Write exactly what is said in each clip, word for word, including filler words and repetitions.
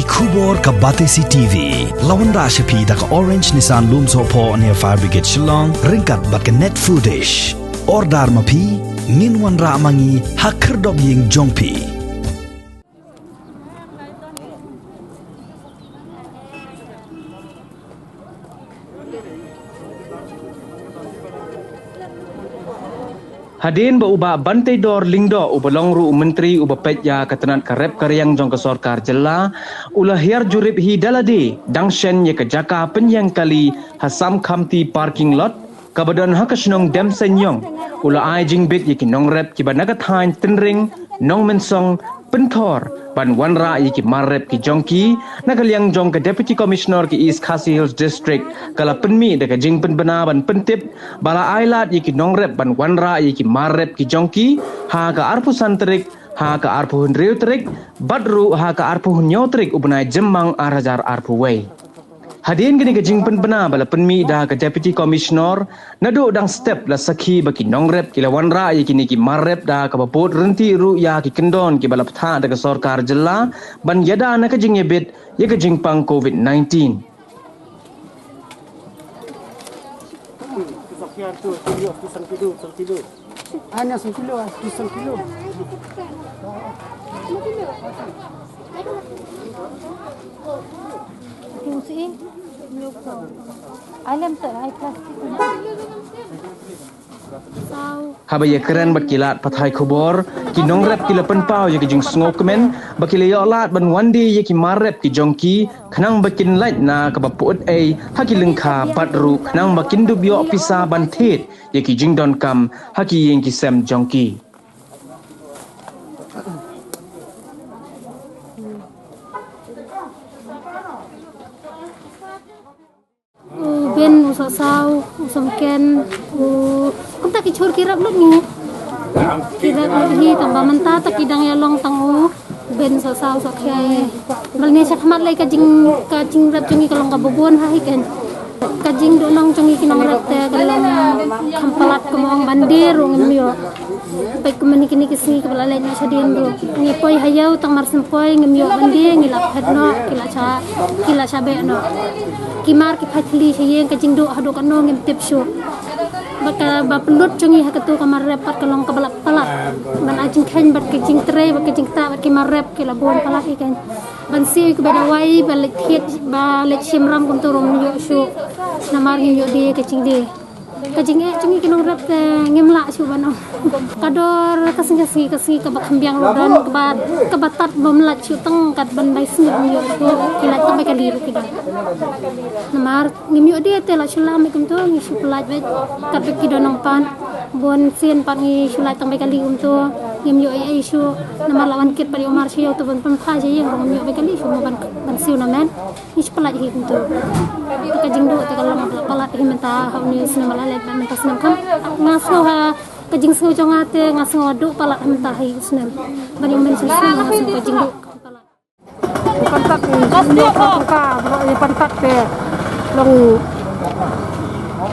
Khubor ka Batesi T V. La wanrah sha phi da ka Orange Nissan Lumsohphoh near Fire Brigade Shillong, ryngkat bad ka Net Foodish. Order ma phi, ngin wanrah ma ngi ha khyrdop ïing jong phi. Hadien ba u Bah Banteidor Lyngdoh, uba long ruh u Myntri uba peit ïa ka tnat ka rep ka riang jong ka sorkar jylla, u la hiar jurip hi da lade, dang shen ïa ka jaka pynïeng kali ha Sam Khamti parking lot, kaba don ha ka shnong Demseiñiong, u la ai jingbit ïa ki nongrep kiba na ka thaiñ Tynring, Nongmynsong, Pynthor, ban wanrah ïa ki mar rep ki jong ki, na ka liang jong ka Deputy Commissioner ka East Khasi Hills District, ka la pynmih da ka jingpynbna ban pyntip, ba la ai lad ïa ki nongrep ban wanrah ïa ki mar rep ki jong ki, ha ka arphew san tarik, ha ka arphew hynriew tarik, bad ruh ha ka arphew hynñiew tarik u bnai Jymmang ar hajar arphew wei. Hadien kane ka jingpynbna ba la pynmih da ka Deputy Commissioner, naduh dang step la sakhi ba ki nongrep ki la wanrah ïa kine ki mar rep da kaba bud ryntih ruh ïa ki kyndon kiba la bthah da ka sorkar jylla, ban ïada na ka jingïabit ïa ka jingpang covid nineteen. Haba ïakren bad ki lad pathai khubor, ki nongrep ki la pynpaw ïa ka jingsngewkmen ba ki la ïoh lad ban wan die ïa ki mar rep ki jong ki, khnang ba kin lait na kaba pyut ei ha ki lyngkha, bad ruh khnang ba kin dup ïoh pisa ban thied ïa ki jingdonkam ha ki ïing ki sem jong ki. U Ben, u Sohsaw, u Somken, u, kumta ki chur ki rep lut ngi. Ki rep lut hi, tang ba mynta ta ki dang ïalong tang u Ben, Sohsaw, Sohkhia. Bad ngi sha khmat lei ka jing, ka jingrep jong ngi ka long kaba bun ha hi kan. Ka jingduhnong jong ngi ki nongrep te ka long kham palat, kumno ban die ruh ngim ïoh. Peit kumne kine ki sngi kaba la leit noh shadien ruh, ngi poi ha ïew tang mar snem poi ngim ïoh ban die, ngi la phet noh, ki la sha, ki la sha beh noh. Ki mar ki phai thli sha ïing, ka jingduh haduh katno ngim tip shuh. Bad kaba pynlut jong ngi ha katu ka mar rep pat ka long kaba la palat. Ban ai jingkheiñ bad ka jingtrei bad ka jingktah bad ki mar rep ki la bun palat hi kan. Ban siew ïa kiba dawai ba leit thied, ba leit shim ram kumta ruh ngim ïoh shuh. Namar ngim ïoh die ka jingdie. Ka jingeh jong ngi ki nongrep te ngim lah shuh ban ong. Ka dor ka sngi ka sngi ka sngi kaba kham biang ruh don, kaba, kaba tad bym lah shuh tang kat ban bai sngi ngim ïoh shuh, ki lait tang bai kali ruh ki don. Namar ngim ïoh die te lah shu lam kumto, ngi shu pynlait beit, kat beit ki don nongpan. Bun sien pat ngi shu lait tang bai kali kumto, ngim ïoh ei ei shuh. Namar la wan kit pat ïa u mar sha ïew te ban pynphai sha ïing ruh ngim ïoh bai kali shuh mo ban, ban siew na met. Ngi shu pynlait hi kumto. Te ka jingduh te ka long palat hi mynta ha une u snem ba la leit bad mynta snem kham. Nga sngew ha ka jingsngew jong nga te nga sngew duh palat mynta ha u snem. Ban ïa u mynsiem snem nga sngew ka jingduh palat. Ïa pyntat, ïa pyntat te long,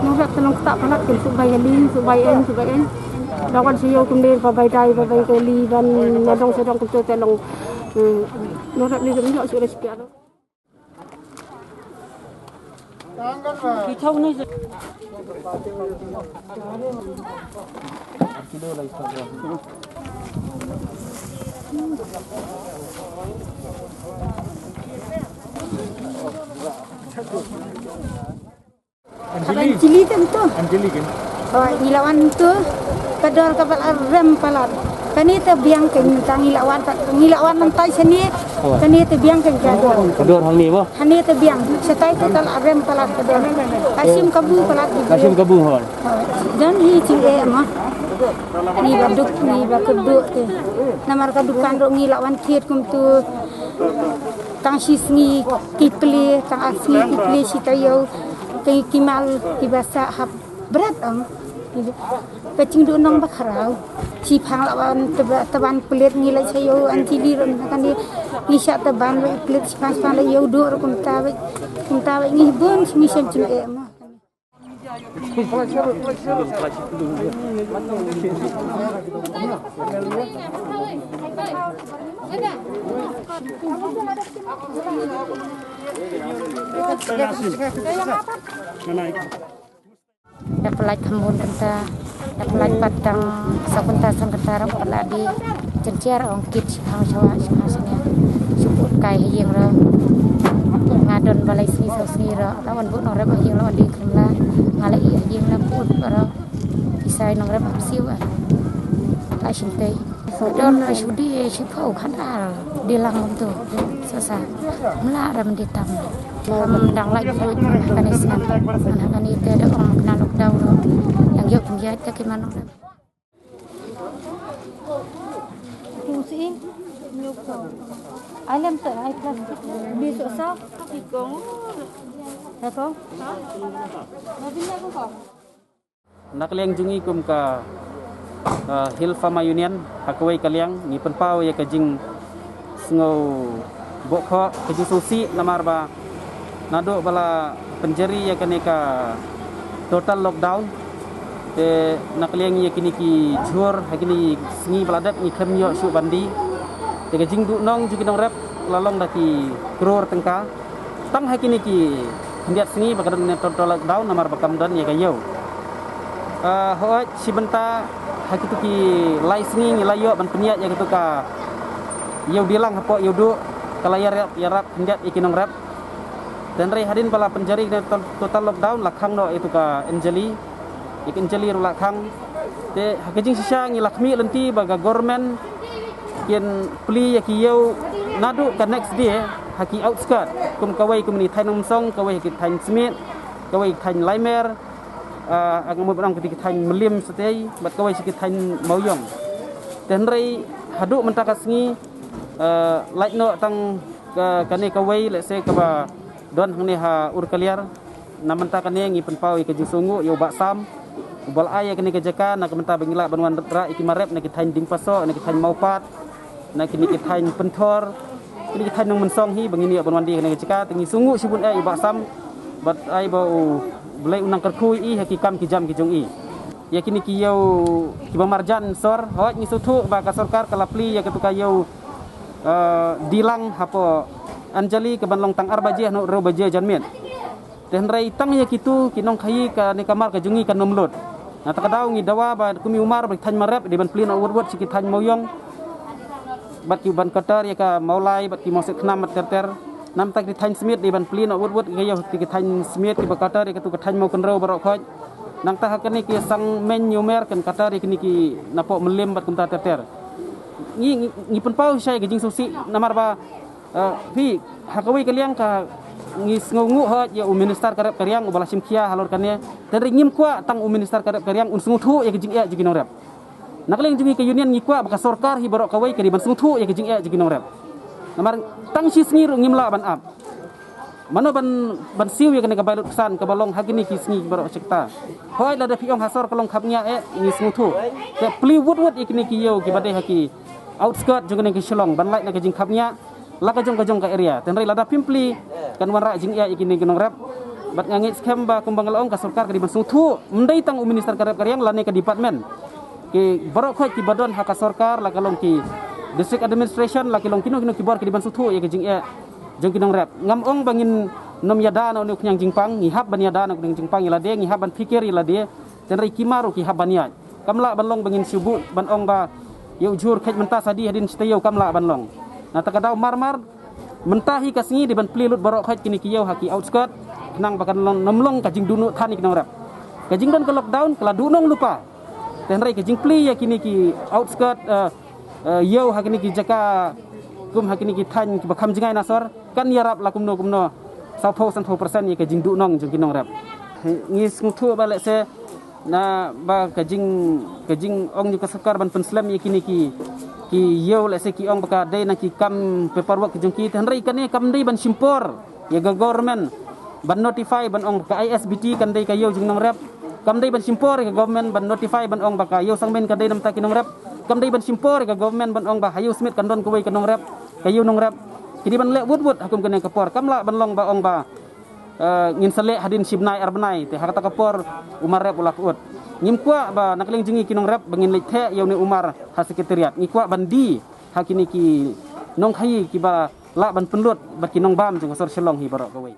nongrep te long ktah palat, kin shu bai kali, shu bai en, shu bai en. Dang wan sha ïew kumne ba bai dai, ba bai kali, ban nadong shadong kumto te long, hmm, nongrep ne ym ïoh shuh re shipia. Anjali. Anjali kan tu. Anjali kan. Oh, ngi la wan tu. Ka dor kaba la rem palat. Kane te biang kein, ngi la wan, ngi la wan mynta shane. Oh. Kane te biang kein ka dor. Ka dor hangne mo? Hangne te biang. Shatai te ka la rem palat ka dor. Ka shim kabu palat. Ka shim kabu, ho. Oh, don hi jingeh mo. Ngi ba duk, ngi ba kyrduh te. Namar ka dukan ruh ngi la wan thied kumtu. Tang shi sngi ki plie, tang ar sngi ki plie shi taïew, ki, ki mal kiba sah hap bret ong. Ka jingduh nong ba khraw. Shiphang la wan teba, teban plie ngi la sha ïew Anjali ruh na kane ngi shah teban ba plie shiphang shiphang la ïew duh ruh kumta ba, kumta ba ngi bun ngi shem jingeh mo. Da pynlait kham bun kynta, da pynlait pat tang sa kynta san kynta ruh pat la dei. Jynjar ong kit shi khang shawa shi khang shania. Shu put kai ha ïing ruh. Nga don ba lai sngi saw sngi ruh. La wan buh nongrep ha ïing la wan dei khlem la. Nga la ïeh ha ïing la put ba ruh. Pisa nongrep ha siu ah. La shim tei. Dor na shu dei shi phew khat ar. Dei lang kumtu. Sa sa. Mla ram dei tam. Kam dang lait buit man ha kane snem. Man ha kane te da ong kane lockdown ruh. Yang ïoh pynjait te ki man nongrep. Kung si in. Ai lem te ai plastik. Bi so sa. Ki kong. Ha kong. Na bin na kong. Na ka liang jong ngi kum ka, uh, Hill Farmer Union ha kawei ka liang ngi pynpaw ïa ka jingsngewbha ka jingsngewsih namar ba naduh ba la pynjari ïa kane ka total lockdown. Te na ka liang ïa kine ki jhur ha kine sngi ba la dep ngi khlem ïoh shuh ban die. Te ka jingduhnong jong ki nongrep la long da ki klur tyngka. Tang ha kine ki khyndiat sngi ba ka don ne total lockdown namar ba kam don ïa ka ïew. Ah, hooid shi bynta ha kitu ki lai sngi ngi la ïoh ban pynïaid ïa kitu ka ïew dilang hapoh ïew duh ka la ïarap ïarap khyndiat ïa ki nongrep. Te hynrei hadien ba la pynjari ne total lockdown la khang noh ïa kitu ka Anjali. Ïa ka Anjali ruh la khang. Te ha ka jingshisha ngi la khmih lynti ba ka government kin plie ïa ki ïew naduh ka next day ha ki outskirt kum kawei kum kine ki thaiñ Nongmynsong, kawei ha ki thaiñ Smit, kawei thaiñ Laimer, ah, nga mut ban ong kine ki thaiñ Mylliem Shatei bad kawei sha ki thaiñ Mawïong. Te hynrei haduh mynta ka sngi, ah, lait noh tang ka, kane kawei lehse kaba don hangne ha Urkaliar. Na mynta kane ngi pynpaw ïa ka jingsngewnguh ïa u Bah Sam uba la ai ïa kane ka jaka na ka bynta ba ngin lah ban wanrah ïa ki mar rep na ki thaiñ Diengpasoh, na ki thaiñ Mawpat, na kine ki thaiñ Pynthor, kine ki thaiñ Nongmynsong hi ba ngin ïoh ban wan die ha kane ka jaka. Te ngi sngewnguh shibun eh ïa u Bah Sam bad ai ba U Blei un nang kyrkhu ïa i ha ki kam ki jam ki jong i. Ïa kine ki ïew kiba marjan sor, hooid ngi sngewthuh ba ka sorkar ka la plie ïa katu ka ïew, eh, dilang hapoh Anjali kaban long tang ar baje haduh hynriew baje janmiet. Te hynrei tang ïa kitu ki nongkhaïi kane ka mar ka jong ngi kan ym lut. Na kata ka daw ngi dawa ba kum i u mar ba ki thaiñ Marep dei ban plie noh wut wut sha ki thaiñ Mawïong bad ki ban quarter ïa ka Mawlai bad ki Mawsiat Khnam bad ter ter. Na bynta ki thaiñ Smit dei ban plie noh wut wut ïa ki thaiñ Smit kiba quarter ïa katu ka thaiñ Mawkynrew baroh khoit. Nangta ha kane ki Sangmeiñ Niumer kan quarter ïa kine ki napoh Mylliem bad kumta ter ter. Ngi, ngi, ngi pynpaw shisha ïa ka jingsngewsih namar ba Ah, phi, ha kawei ka liang ka ngi sngewnguh hooid ïa u minister ka rep ka riang uba la shim khia halor kane. Te hynrei ngim kwah tang u minister ka rep ka riang un sngewthuh ïa ka jingeh jong ki nongrep. Na ka liang jong ngi ka union ngi kwah ba ka sorkar hi baroh kawei ka dei ban sngewthuh ïa ka jingeh jong ki nongrep. Namar tang shi sngi ruh ngim lah ban ap. Mano ban, ban siew ïa kane ka bai lut ksan kaba long ha kine ki sngi baroh shikta. Hooid lada phi ong ha sor ka long khapngiah eh ngi sngewthuh. Te plie wut wut ïa kine ki ïew kiba dei ha ki outskirt jong kane ka Shillong ban lait na ka jingkhapngiah. La ka jong ka jong ka area. Te hynrei lada phim plie kan wanrah jingeh ïa kine ki nongrep. Bad nga ngeit skhem ba kumba nga la ong ka sorkar ka dei ban sngewthuh. Ym dei tang u minister ka rep ka riang lane ka department. Ki baroh khoit kiba don ha ka sorkar la ka long ki district administration la ki long kino kino ki bor ki dei ban sngewthuh ïa ka jingeh jong ki nongrep. Ngam ong ba ngin nym ïada na une u khñiang jingpang, ngi hap ban ïada na une u khñiang jingpang ïa lade, ngi hap ban phikir ïa lade. Te hynrei ki mar ruh ki hap ban ïaid. Kam lah ban long ba ngin shu buh ban ong ba ïa u jhur kheit mynta sa die hadien shi taïew kam lah ban long. Na kata ka daw mar mar mynta hi ka sngi dei ban plie lut baroh khoit kine ki ïew ha ki outskirt khnang ba kan long, nym long ka jingduhnuh than ïa ki nongrep. Ka jingdon ka lockdown ka la duhnong lypa. Te hynrei ka jingplie ïa kine ki outskirt, eh, eh, ïew ha kine ki jaka kum ha kine ki thaiñ kiba kham jngai na sor kan ïarap la kumno kumno sawphew sanphew percent ïa ka jingduhnong jong ki nongrep. Ngi sngewthuh ba lehse na ba ka jing, ka jingong jong ka sorkar ban pynslem ïa kine ki, ki ïew lehse ki ong ba ka dei na ki kam paperwork jong ki, te hynrei kane kam dei ban shim por ïa ka government ban notify ban ong ka I S B T kan dei ka ïew jong nongrep. Kam dei ban shim por ïa ka government ban notify ban ong ba ka ïew Sangmeiñ ka dei na bynta ki nongrep. Kam dei ban shim por ïa ka government ban ong ba ha ïew Smit kan don kawei ka nongrep, ka ïew nongrep. Ki dei ban leh wut wut ha kum kane ka por. Kam lah ban long ba ong ba eh, ngin sa leh hadien shi bnai ar bnai, te ha kata ka por u mar rep u la pyut. Ngim kwah ba na ka liang jong ngi ki nongrep ba ngin leit theh ïa une u mar ha secretariat. Ngi kwah ban die ha kine ki, nongkhaii kiba lah ban pynlut bad ki nongbam jong ka sor Shillong hi baroh kawei.